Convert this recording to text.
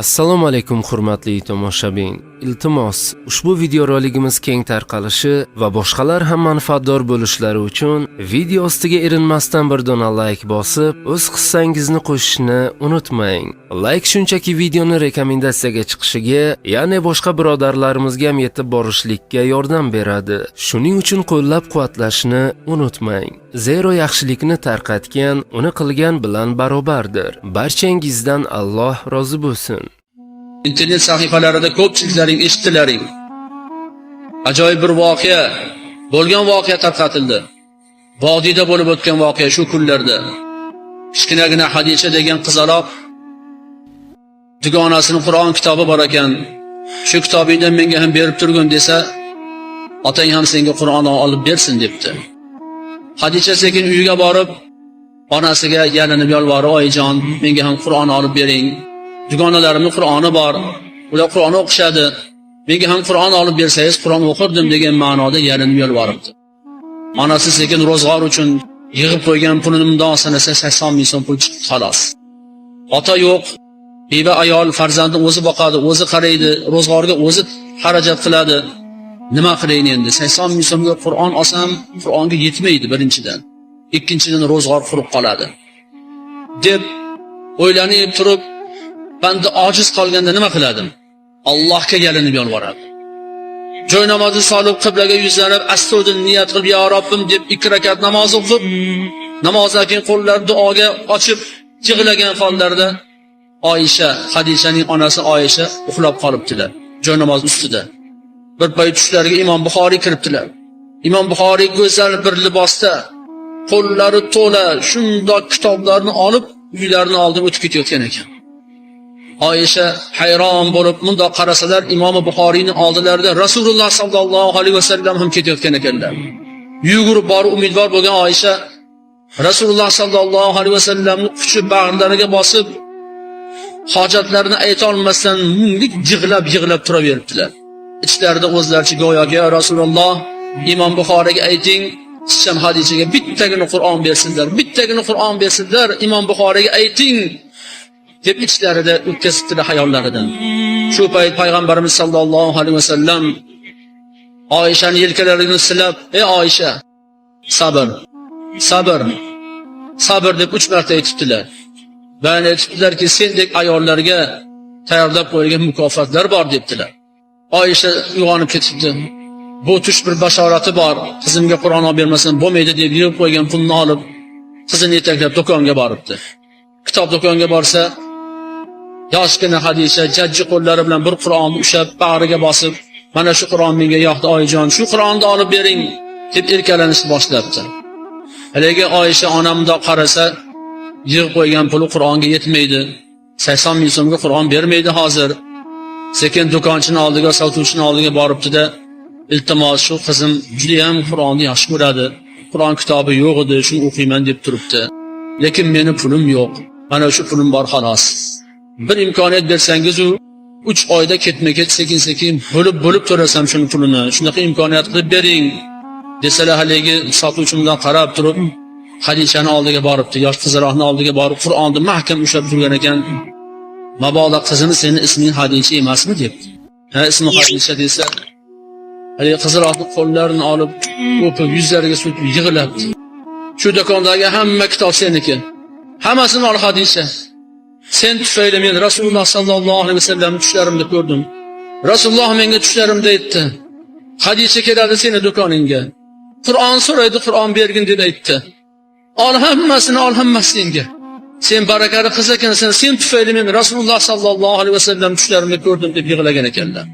Assalomu alaykum, hurmatli tomoshabin. Iltimos, ushbu videoroligimiz keng tarqalishi va boshqalar ham manfaatdor bo'lishlari uchun video ostiga erinmasdan bir dona like bosib, o'z hissangizni qo'shishni unutmang. Like shunchaki videoni rekomendatsiyaga chiqishiga, ya'ni boshqa birodarlarimizga ham yetib borishlikka yordam beradi. Shuning uchun qo'llab-quvvatlashni unutmang. Zero yaxshilikni tarqatgan, uni qilgan bilan barobardir. Barchangizdan Alloh rozi bo'lsin. Internet sahifalarida ko'pchiliklaring eshitdilaring. Ajoyib bir voqea, bo'lgan voqea tarqatildi. Vodiyda bo'lib o'tgan voqea shu kunlarda. Kichkinagina Hadisha degan qizaloq dugonasini Qur'on kitobi bor ekan. Shu kitobingdan menga ham berib turgin desa, otang ham senga Qur'on olib bersin debdi. Hadisha sekin uyiga borib, onasiga yalinib yolvorib, "Oyijon, menga ham Qur'on olib bering. Dugonalarimning Qur'oni bor. Ular Qur'on o'qishadi. Menga ham Qur'on olib bersangiz, Qur'on o'qirdim" degan ma'noda yalinib yolvoribdi. Onasi sekin ro'zg'or uchun yig'ib qo'ygan pulini mundoq sanasa 80 ming so'm pul chiqdi xolos. Ota yo'q, beva ayol farzandini o'zi boqadi, o'zi qaraydi, ro'zg'orga o'zi xarajat qiladi. Nima qilayin endi? 80 ming so'mga Qur'on olsam, Qur'onga yetmaydi birinchidan. Ikkinchidan ro'zg'or qurib qoladi. Deb o'ylanib turib, banda ojiz qolganda nima qiladi? Allohga yalinib yolvoradi. Joy namozi solib, qiblaga yuzlanib, astoydil niyat qilib, "Ya Robbim" deb ikki rakat namoz o'qib, namozdan keyin qo'llarini duoga ochib, yig'lagan hollarida Oyisha, Hadishaning onasi Oyisha uxlab qolibdilar. Joy namoz ustida. Bir payt tushlariga Imom Buxoriy kiribdilar. Imom Buxoriy go'zal bir libosda, qo'llari to'la shundoq kitoblarni olib, uylarini oldidan o'tib ketayotgan ekan. Oyisha hayron bo'lib mundoq qarasalar, Imom Buxoriyning oldilarida Rasululloh sallallohu alayhi vasallam ham ketayotgan ekanlar. Yugurib borib umidvor bo'lgan Oyisha Rasululloh sallallohu alayhi vasallamni quchib bag'rlariga bosib, hojatlarini ayta olmasdan munglik yig'lab yig'lab turaveribdilar. Ichlarida o'zlaricha go'yoki, "Ya Rasululloh, Imom Buxoriyga ayting, qizcham Hadishaga bittagina Qur'on bersinlar, bittagina Qur'on bersinlar, Imom Buxoriyga ayting" deb ichlarida o'tkazibdilar hayollaridan. Shu payt payg'ambarimiz sallallohu alayhi vasallam Oyishani yelkalarini silab, "Ey Oyisha, sabr, sabr, sabr" deb 3 marta aytibdilar. Va aytibdilarki, sendek ayollarga tayyorlab qo'yilgan mukofotlar bor debdilar. Oyisha uyg'onib ketibdi. Bu tush bir bashorati bor. Qizimga Qur'on olib bermasam bo'lmaydi deb yig'ib qo'ygan pulni olib, qizini yetaklab do'konga boribdi. Kitob do'konga borsa, yoshgina Hadisha jajji qo'llari bilan bir Qur'onni ushlab bag'riga bosib, "Mana shu Qur'on menga yoqdi, oyijon, shu Qur'onni olib bering" deb erkalanishni boshlabdi. Haligi Oyisha onam mundoq qarasa, yig'ib qo'ygan puli Qur'onga yetmaydi. 80 ming so'mga Qur'on bermaydi hozir. Sekin do'konchini oldiga, sotuvchini oldiga boribdi-da, "Iltimos, shu qizim juda ham Qur'onni yaxshi ko'radi. Qur'on kitobi yo'q edi, shuni o'qiyman deb turibdi. Lekin meni pulim yo'q. Mana shu pulim bor xolos. Bir imkoniyat bersangiz, u 3 oyda ketma-ket sekin-sekin bo'lib-bo'lib to'lasam shuni pulini. Shunaqa imkoniyat qilib bering" desalar, haligi sotuvchi undan qarab turib, Hadishani oldiga boribdi, yosh qizaloqni oldiga borib, Qur'onni mahkam ushlab turgan ekan. "Mabodo qizim, seni isming Hadisha emasmi?" debdi. "Ha, ismi Hadisha" desa, haligi qizaloqni qo'llarini olib, o'pib, yuzlariga surtib yig'labdi. "Shu do'kondagi hamma kitob seniki. Hammasini ol, Hadisha. Sen tufayli men Rasululloh sallallohu alayhi vasallamni tushlarimda ko'rdim. Rasululloh menga tushlarimda aytdi. Hadisha keladi seni do'koningga. Qur'on so'raydi, Qur'on bergin deb aytdi. Ol hammasini, ol hammasi senga. Sen barakali qiz ekansan, sen tufayli men Rasululloh sallallohu alayhi vasallam tushlarimda ko'rdim" deb yig'lagan ekanlar.